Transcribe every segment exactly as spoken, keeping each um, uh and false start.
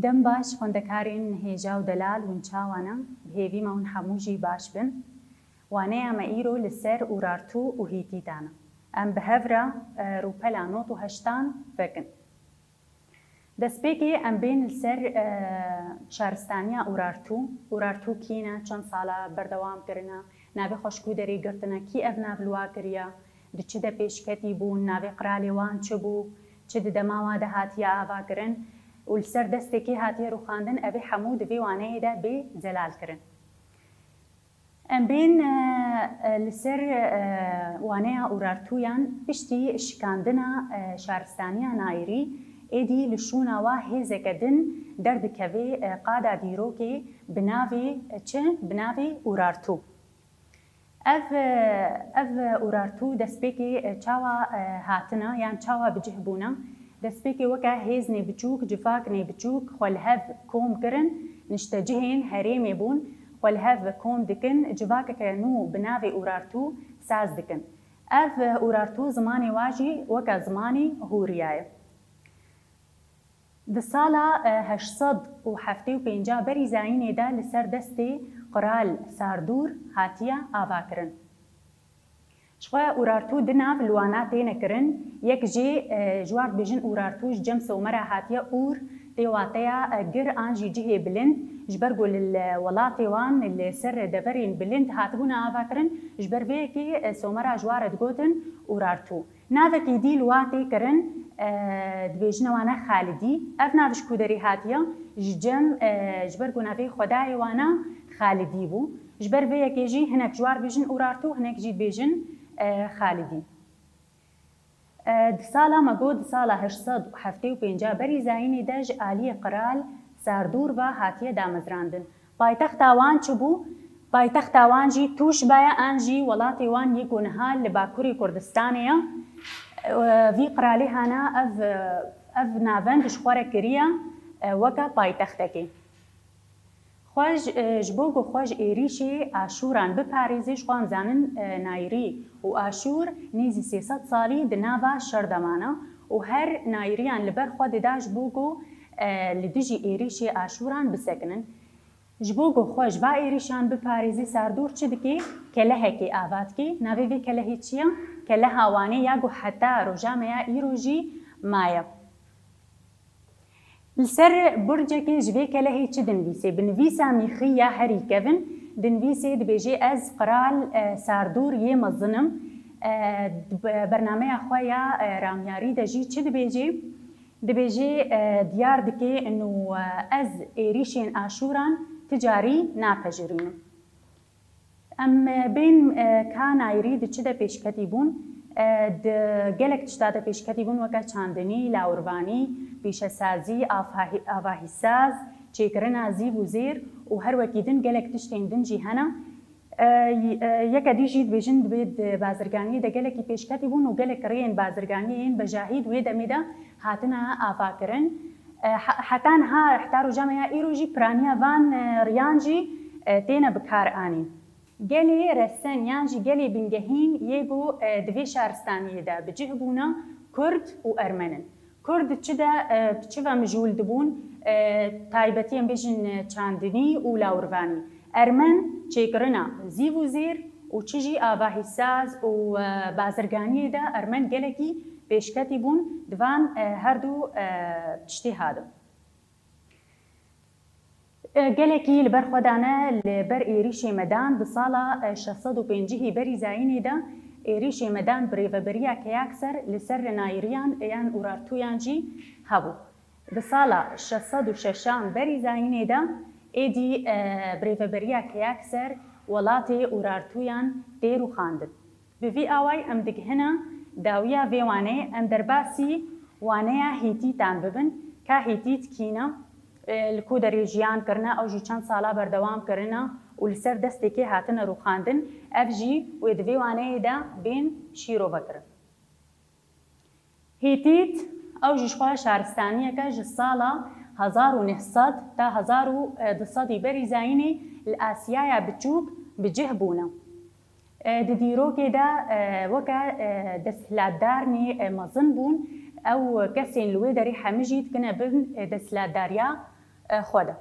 Dem baş xwendekarên hêja û delal, hûn çawa ne? Bi hêvî me hûn hemû jî baş bin. Waneya me îro li ser Urartu û Hîtîtan e. Em bi hev re, e, rûpela nod û heştan vekin. Destpêkê em bên li ser, e, şaristaniya Urartu. Urartu kî ne, çend sala berdewam kirine, navê xwe ji ku derê girtine, kî ev nav li wa kiriye, di çi de pêşketî bûn, navê qiralê wan çi bû, çi di dema wa de hatiye avakirin û li ser destê kê hatiye rûxandin, ev ê hemû di vê waneyê de bê zelalkirin. Em bên, e, e, li ser, e, waneya Urartuyan. Piştî şikandina, e, şaristaniya Nayirî, êdî li şûna wa hêzeke din derdikeve, e, qada dîrokê bi navê, e, çi? Bi navê Urartu. Ev, e, ev Urartu destpêkê, e, çawa, e, hatine yan çawa bi cih bûne? Destpêkê weke hêznê biçûk, civaknê biçûk xwe li hev kom kirin, niştecihên herêmê bûn, xwe li hev kom dikin, civakeke nû bi navê Urartu saz dikin. Ev, e, Urartu zimanê wa jî weke zimanê Hûriya ye. Di sala, e, heşt sed û heftê û pênc berî zayînê de li ser destê Qral Sardûr hatiye avakirin. Ji xwe Urartu du nav li wana têne kirin. Yek jê, e, ji war dibêjin Urartu, ji cem Somera hatiye Ûr, tê wateya, e, gir an jî cihê bilind, ji ber ku li, li welatê wan, li ser deverên bilind hatibûne avakirin, ji ber vê yekê, e, Somera ji wa re digotin Urartu. Navekî dî li wa tê kirin, e, dibêjine wana Xalidî. Ev nav ji ku derê hatiye? Ji cem, e, ji ber ku navê xwedayê wana Xalidî bû. Ji ber vê yekê jî hinek ji war dibêjin Urartu, hinek jî dibêjin, e, Xalidî. E, di sala me got, di sala heşt sed û heftê û pênc berî zayînê de ji aliyê Qral Sardûr ve hatiye damezrandin. Paytexta wan çi bû? Paytexta wan jî Tûşba ye, an jî welatê wan yê ku niha li Bakurê Kurdistanê ye. E, vî qiralîhana ev, ev navend ji xwe re kiriye, e, weke paytextekê. Xwe ji, e, ji bo ku xwe ji êrîşê Aşûran biparêzê, ji xwe em zanin, e, Nayirî û Aşûr nêzî sê sed salî di nava şer de mane û her Nayiriyan li ber xwe dida ji bo ku, e, li dijî êrîşê Aşûran bisekinin. Ji bo ku xwe ji va êrîşan biparêzî, Sardûr çi dikê? Kelehekê ava dikê. Navê vê kelehê çi ye? Keleha Wanê ya ku heta roja me ya îro jî maye. Li ser burcekê ji vê kelehê çi dinivîsê? Bi nivîsa mîxî ya herî kevin dinivîsê, dibêjê, Ez Qral, e, Sardûr yê mezin im. E, di be-, bernameya xwe ya, e, ramyarî de jî çi dibêjê? Dibêjê, e, diyar dike, û, e, ez êrîşên Aşûran ti carî napejirînim. Em, e, bên, e, ka Nayirî di çi de pêşketî bûn? E, di gelek tişta de pêşketî bûn, weke çandinî, lawirvanî, pîşesazî, avahî-, avahîsaz, çêkirina zîv û zêr û her wekî din gelek tiştên din jî hene. E, y-, e, yeke dî jî dibêjin, dibê di bazirganiyê de gelekî pêşketî bûn û gelek rêyên bazirganiyê yên bejahî di wê demê de hatine avakirin. E, he-, heta niha, heta roja me ya îro jî piraniya van, e, riyan jî, e, têne bikar anîn. Gelê resen yan jî gelê bingehîn yê ku, e, di vê şaristaniyê de bi cih bûne, Kurd û Ermen in. Kurd çi de, e, çi ve mijûl dibûn, e, taybetî em bêjin, e, çandinî û lawirvanî. Ermen çêkirina zîv û zêr û çi jî avahîsaz û, e, bazirganiyê de Ermen gelekî pêşketî bûn di van, e, her du, e, tiştê ha de. E, gelekî li ber xwe dane, li ber êrîşê Medan di sala, e, şeş sed û pêncî berî zayînê de êrîşê Medan bi rêveberiya Keyakser li ser Nayiriyan yan Urartuyan jî hebû. Di sala şeş sed û şeşan berî zayînê de êdî, e, bi rêveberiya Keyakser welatê Urartuyan tê rûxandin. Bi vî awayî em digihine dawiya vê waneyê, em derbasî waneya Hîtîtan bibin. Ka Hîtît kî ne? E, li ku derê jiyan kirine, ew jî çend sala berdewam kirine û li ser destê kê hatine rûxandin, ev jî wê di vê waneyê de bên şîrove kirin. Hîtît, ew jî ji xwe şaristaniyeke ji sala hezar û neh sed ta hezar û du sedî berî zayînê li Asyaya Biçûk bi cih bûne. E, di dîrokê de, e, weke, e, desthilatdarnê, e, mezin bûn. Ew kesên li wê derê hemî jî dikine bin, e, desthilatdariya e, xwe de.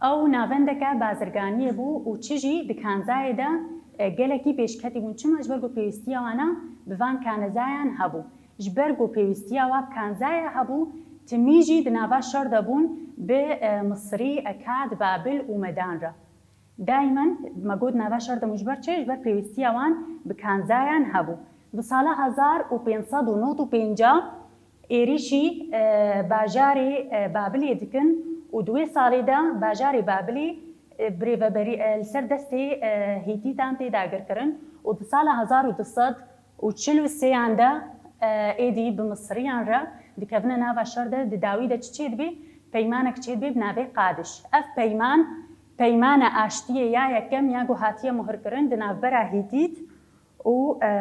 Ew navendeke bazirganiyê bû û çi jî di kanzayê de, e, gelekî pêşketî bûn. Çima? Ji ber ku pêwîstiya wana bi van kanzayan hebû. Ji ber ku pêwîstiya wa bi kanzaya hebû, timî jî di nava şer de bûn bi, e, Misirî, Ekad, Babil û Medan re. Daimen me got nava şer de bûn ji ber çi? Ji ber pêwîstiya wan bi kanzayan hebû. Di sala hezar û pênc sed û nod û pêncî êrîşî, e, bajarê, e, Babilê dikin û di wê salê de bajarê Babilê, e, birêveberî, e, li ser destê, e, Hîtîtan tê dagirkirin û di sala hezar û du sed û çil û sêyan de, e, êdî bi Misiriyan re dikevine nava şer de, di dawî de çi çêdibê? Peymanek çêdibê bi navê Qadiş. Ev peyman, peymana aştiyê ya yekem ya ku hatiye muhirkirin di navbera Hîtît û, e,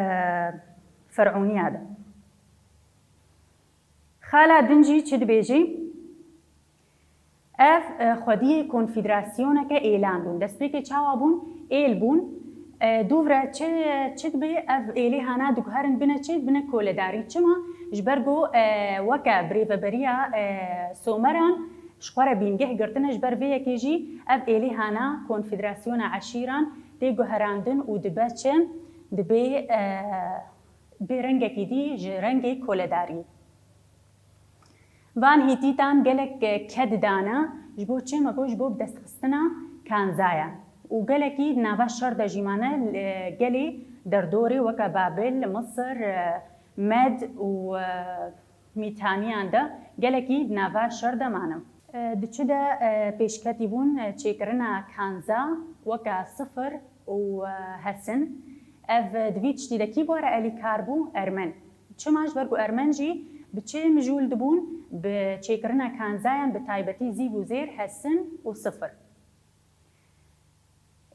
Ferûniya de. Xala din jî çi dibêjî? Ev, e, xwediyê konfederasyoneke êlan bûn. Destpêkê çawa bûn? Êl bûn. E, dûv re çi, çi dibe? Ev êlê hana diguherin bine çi? Bine koledarî. Çima? Ji ber ku, e, weke birêveberiya, e, Someran ji xwe re bîngeh girtine, ji ber vê yekê jî ev êlê hana konfederasyona eşîran tê guherandin û dibe çi? Dibe, e, bê rengekî dî ji rengê koledariyê. Van Hîtîtan gelek, e, ked dane, ji bo çi? Me got, ji bo bi destxistina kanzayan. Û gelekî di nava şer de jî mane, e, gelê derdorê weke Babil, Misir, e, Med û, e, Mîtaniyan de gelekî di nava şer de mane. E, di çi de, e, pêşketî bûn, e, çêkirina kanza weke sifir û, e, hesin. Ev, e, di vî tiştî de kî bi we re elîkar bû? Ermen. Çima? Ji ber ku Ermen jî bi çi mijûl dibûn? Bi çêkirina kanzayan, bi taybetî zîv û zêr, hesin û sifir.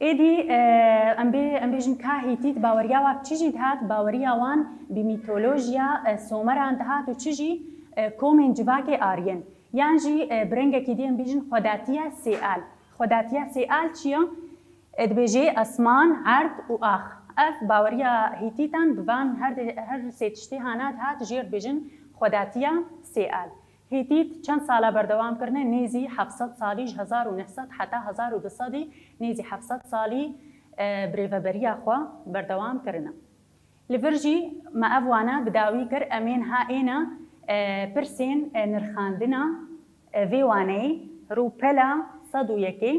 Êdî, e, em bê, em bêjin ka Hîtît baweriya wa bi çi jî dihat? Baweriya wan bi mîtolojiya, e, Someran dihat û çi jî, e, komên civakê Aryen. Yan jî, e, bi rengekî dî em bêjin xwedatiya sêal. Xwedatiya sêal çi ye? E, dibêje esman, erd û ax. Ev baweriya Hîtîtan bi van her, her sê tiştê hana dihat, jê re dibêjin xwedatiya sêal. Hîtît çend sala berdewam kirine? Nêzî heft sed salî, ji hezar û neh sed heta hezar û du sedî, nêzî heft sed salî, e, birêveberiya xwe berdewam kirine. Li vir jî me ev wane bi dawî kir, em ê niha êne, e, pirsên, e, nirxandina, e, vê waneyê, rûpela sed û yekê.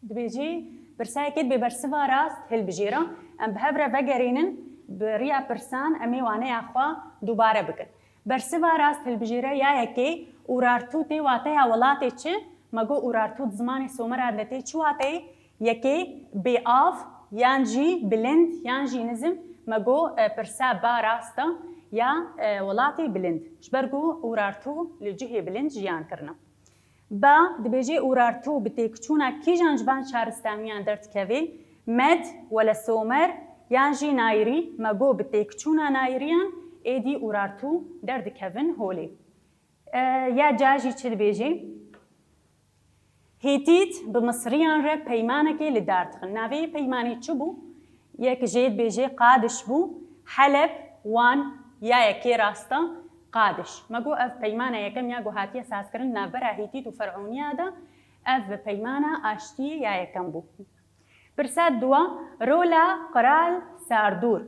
Dibêjî, pirsayekê dibê bersiva rast hilbijêre. Em bi hev re vegerînin, bi riya pirsan em ê waneya xwe dubare bikin. Bersiva rast hilbijêre ya yekê, Urartu tê wateya welatê çi? Me got Urartu di zimanê Someran de tê çi wateyê? Yekê bêav, yan jî bilind, yan jî nizim. Me got, e, pirsa ba rast e ya, e, welatê bilind. Ji ber ku Urartu li cihê bilind jiyan kirine. Ba, dibêje Urartu bi têkçûna kîjan ji van şaristaniyan derdikeve? Med, wele Somer, yan jî Nayirî? Me got bi têkçûna Nayiriyan êdî Urartu derdikevin holê. E, ya ca jî çi dibêje? Hîtît bi Misiriyan re peymanekê li dar dixin. Navê peymanê çi bû? Yek jê dibêje Qadiş bû, Heleb, Wan, ya yekê rast e, Qadiş. Me got ev peymana yekem ya ku hatiye sazkirin navbera Hîtît û Ferûniya de, ev peymana aştiyê ya yekem bû. Pirsa dua, rola Qral Sardûr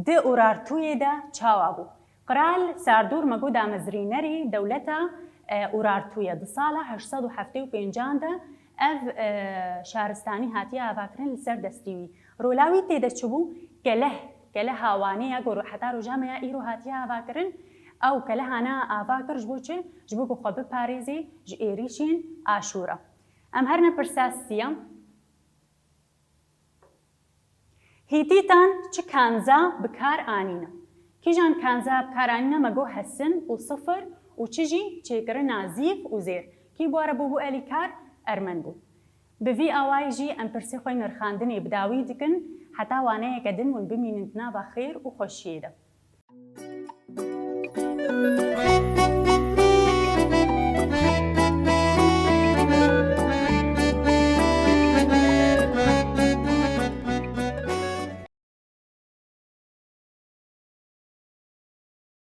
di Urartuyê de çawa bû? Qral Sardûr me got damezrînerê dewleta, e, Urartu ye. Di sala heşt sed û heftê û pêncan de ev, e, şaristanî hatiye avakirin li ser destî wî. Rola wî tê de çi bû? Keleh, keleha Wanê ya ku heta roja me ya îro hatiye avakirin. Ew kelehana ava kir ji bo çi? Ji bo ku xwe biparêzê ji êrîşên Aşûra. Em herine pirsa siya. Hîtîtan çi kanza bi kar anîne? Kîjan kanza bi kar anîne? Me got hesin û sifir û çi jî çêkirina zîv û zêr. Kî bi we re bûbû elîkar? Ermen bûn. Bi vî awayî jî em pirsê xwe yê nirxandinê bi dawî dikin, heta waneyeke din hûn bimînin di nava xêr û xweşiyê de.